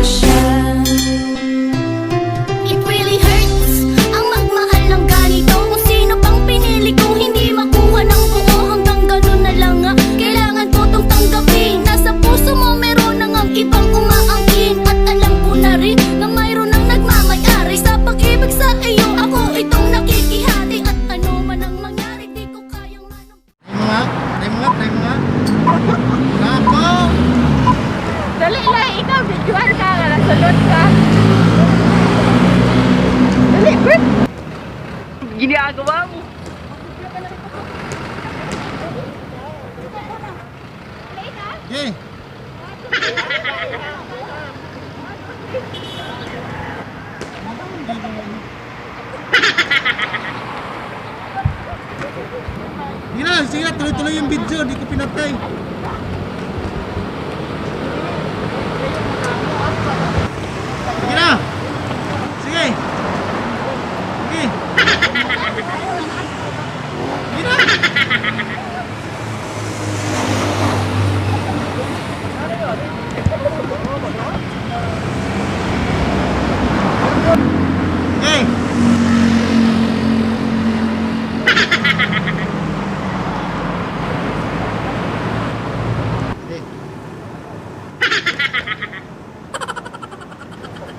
siya. It really hurts ang magmahal ng ganito. Kung sino pang pinili kong hindi makuha ng buo. Hanggang ganun na lang nga, kailangan ko tong tanggapin. Nasa puso mo meron na ngang ibang umaangkin. At alam ko na rin na mayroon nang nagmamay-ari sa pag-ibig sa iyo. Ako itong nakikihati. At ano man ang mangyari, di ko kayang manong Try mo nga. Try mo nga. Try mo nga. Nako! Dali lang, ikaw, videoan ka, nga nasulot ka. Dali, Bert! Ginagawa mo. Okay. Sige na, sige na, tuloy-tuloy yung video, di ko pinatay. Sige na! Sige! Sige! Sige na! Okay!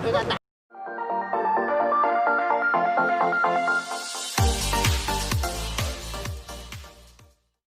Okay.